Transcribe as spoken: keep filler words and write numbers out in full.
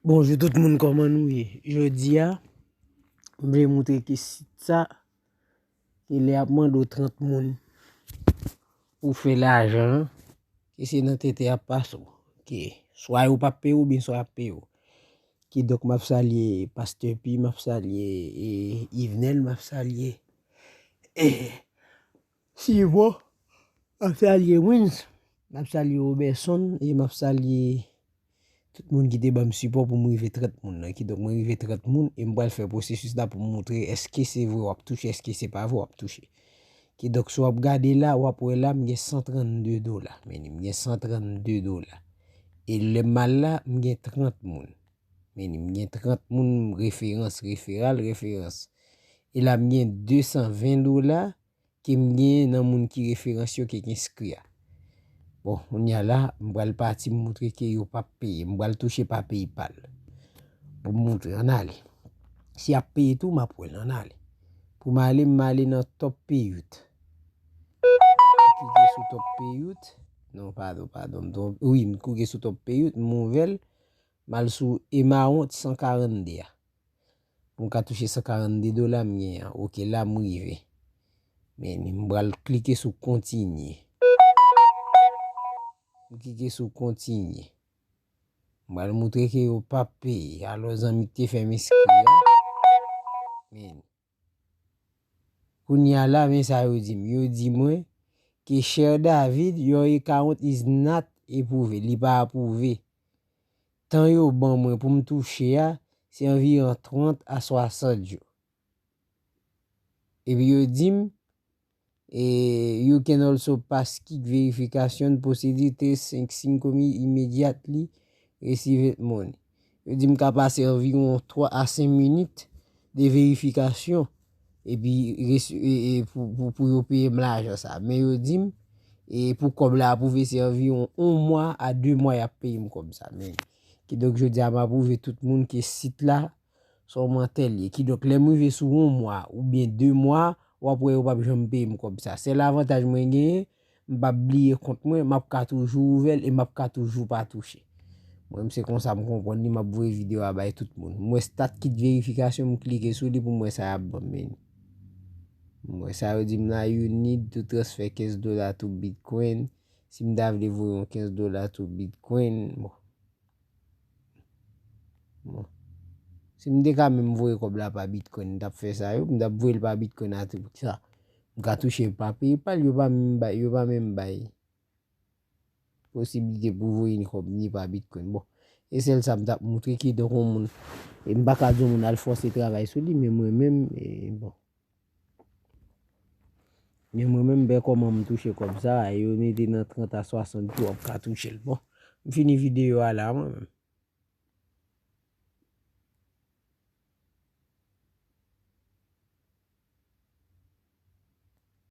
Bonjou tout moun, kòman nou ye? Jodi a, m vle moutre ke sit sa, ke lè y ap mande w trant moun pou fè lajan an, ke se nan tenten y ap pase w. Ke swa yo p ap peye w, oubyen swa y ap peye w. Kidonk, m ap salye Pastè Pi, m ap salye, e, Yvenel, m ap salye, e, Sivo, m ap salye Wins, m ap salye Roberson, e m ap salye tout moun ki te ban m sipò pou m rive trant moun nan. Kidonk, mwen rive trant moun, e m pral fè pwosesis la pou m moutre èske se vre w ap touche, èske se pa vre w ap touche. Kidonk, si w ap gade la, w ap wè la, m gen san trannde dola. Men m gen san trannde dola. E lè m al la, m gen trant moun. Men m gen trant moun, referans, referal, referans. E la, m gen de san ven dola ke m genyen nan moun ki referans yo ke k enskri a. Bon, kounye a la, m pral pati, m moutre ke yo p ap peye. M pral touche pa PayPal. Pou m moutre, ann ale. Si y ap peye tou, m ap wè l, ann ale. Pou m ale, m ale nan Top Payout. M klike sou Top Payout. Non, padon, padon, m twonpe. Wi, m klike sou Top Payout, m ouvè l. M al sou amount san karannde a. Pou m ka touche san karannde dola m genyen an. Oke, la m rive. Men, m pral klike sou kontinye. M klike sou kontinye. M pral moutre ke yo p ap peye. Alò, zanmi k te fè m enskri a. Men. Kounye a la, men sa yo di m. Yo di mwen ke, Cher David, your account is not approved. Li pa apwouve. Tan yo ban mwen pou m touche a, se anviwon trant a swasant jou. Epi yo di m, e, you can also pass Kik verification procedure test and income immediately receive money. Yo di m ka pase anviwon twa a senk minit de verifikasyon, epi res-, e, e, pou, pou, pou yo peye m lajan sa. Men yo di m, e, pou kòb la apwouve, se anviwon yon mwa a de mwa y ap peye m kòb sa. Men, kidonk, jodi a, m apwouve tout moun ke sit la, se yon mantè l ye. Kidonk, lè m rive sou yon mwa oubyen de mwa, w ap wè yo p ap janm peye m kòb sa. Sèl avantaj mwen genyen, m p ap bliye kont mwen, m ap ka toujou ouvè l e m ap ka toujou pa touche. Mwen, m se konsa m konprann li, m ap voye videyo a bay tout moun. M wè start Kik verification, m klike sou li pou m wè sa y ap ban m, men. M wè sa yo di m la, you need to transfer kenz dola to Bitcoin. Si m ta vle voye yon kenz dola to Bitcoin, bon. Bon. Si m te ka menm voye kòb la pa Bitcoin, m t ap fè sa yo, m t ap voye l pa Bitcoin a tou. Sa, m ka touche pa PayPal, yo pa menm bay, yo pa menm bay posiblite pou voye ni kòb ni pa Bitcoin. Bon, e sèl sa m t ap moutre, kidonk yon moun, e m pa ka di yon moun al fòse travay sou li, men mwen menm, e bon. Men mwen menm, m wè kòman m touche kòb sa, yo mete nan trant a swasant jou, w ap ka touche l. Bon, m fini videyo a la, mwen menm.